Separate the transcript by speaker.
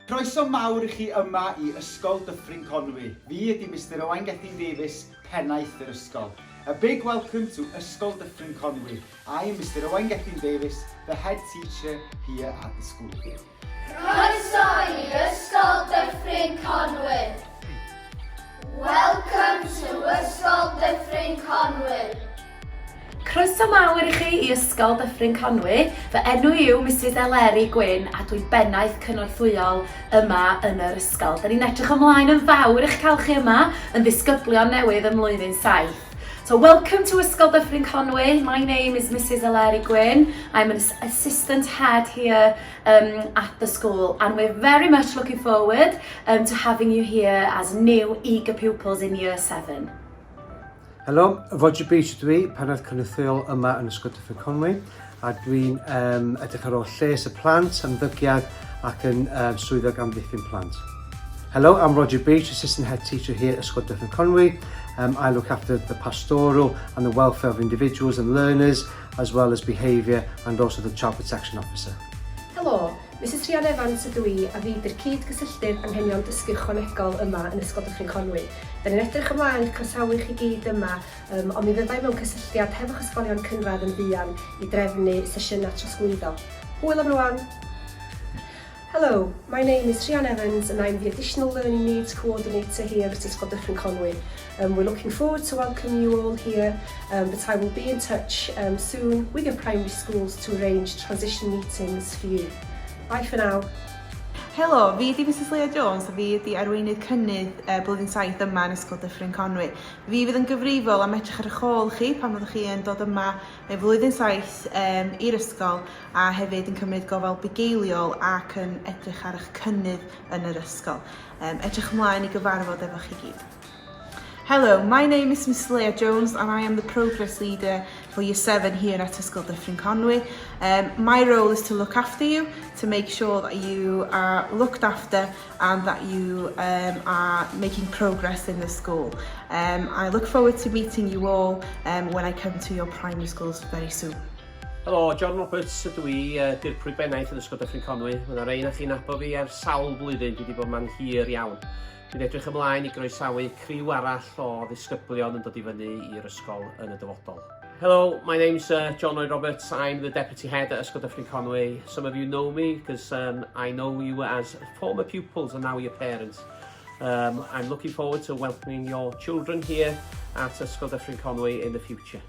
Speaker 1: Croeso mawr i chi yma i Ysgol Dyffryn Conwy. Fi ydy Mister Owain Gethin Davies, pennaeth yr ysgol. A big welcome to Ysgol Dyffryn Conwy. I am Mister Owain Gethin Davies, the head teacher here at the school.
Speaker 2: Croeso i Ysgol Dyffryn Conwy. Welcome to Ysgol Dyffryn Conwy.
Speaker 3: Croeso mawr i chi i Ysgol Dyffryn Conwy. Fy enw i yw Misus Eleri Gwyn a dwi'n bennaeth cynorthwyol yma yn yr ysgol. Da ni'n edrych ymlaen yn fawr i'ch cael chi yma yn ddisgyblion newydd ym mlwyddyn 7. So welcome to Ysgol Dyffryn Conwy. My name is Mrs Eleri Gwyn. I'm an assistant head here at the school and we're very much looking forward to having you here as new eager pupils in year 7.
Speaker 4: Helo, Roger Beach ydw i, pennaeth cynorthwyol yma yn Ysgol Dyffryn Conwy, a dwi'n um, edrych ar ôl lles y plant, ymddygiad ac yn um, swyddog amddiffyn plant. Hello, I'm Roger Beach, Assistant Head Teacher here at Ysgol Dyffryn Conwy. I look after the pastoral and the welfare of individuals and learners, as well as behaviour and also the Child Protection Officer.
Speaker 5: Helo, Misus Rhian Evans ydw i a fi 'di'r cyd-gysylltydd anghenion dysgu ychwanegol yma yn Ysgol Dyffryn Conwy. Da ni'n edrych ymlaen i'ch croesawu chi gyd yma, yym, ond mi fydda i mewn cysylltiad hefo'ch ysgolion cynradd yn fuan i drefnu sesiynau trosglwyddo. Hwyl am rwan! Hello, my name is Rhian Evans and I'm the Additional Learning Needs Coordinator here at Ysgol Dyffryn Conwy. We're looking forward to welcome you all here, but I will be in touch soon with your primary schools to arrange transition meetings for you. Bye for now.
Speaker 6: Helo, fi ydi Misus Leah Jones a fi ydi arweinydd cynnydd blwyddyn 7 yma yn Ysgol Dyffryn Conwy. Fi fydd yn gyfrifol am edrych ar eich ôl chi pan fyddwch chi yn dod yma yn flwyddyn 7 um, i'r ysgol a hefyd yn cymryd gofal bugeiliol ac yn edrych ar eich cynnydd yn yr ysgol. Um, edrych ymlaen i gyfarfod efo chi gyd. Hello, my name is Miss Leah Jones and I am the Progress Leader for Year 7 here at Ysgol Dyffryn Conwy. My role is to look after you, to make sure that you are looked after and that you are making progress in the school. I look forward to meeting you all when I come to your primary schools very soon.
Speaker 7: Helo, John Roberts ydw i, dirprwy bennaeth yn Ysgol Dyffryn Conwy. Mae yna rei na chi'n nabod fi ers sawl blwyddyn, dwi wedi bod yma'n hir iawn. Dwi'n edrych ymlaen i groesawu criw arall o ddisgyblion yn dod i fyny i'r ysgol yn y dyfodol. Hello, my name's John Lloyd Roberts. I'm the Deputy Head at Ysgol Dyffryn Conwy. Some of you know me because I know you as former pupils and now your parents. I'm looking forward to welcoming your children here at Ysgol Dyffryn Conwy in the future.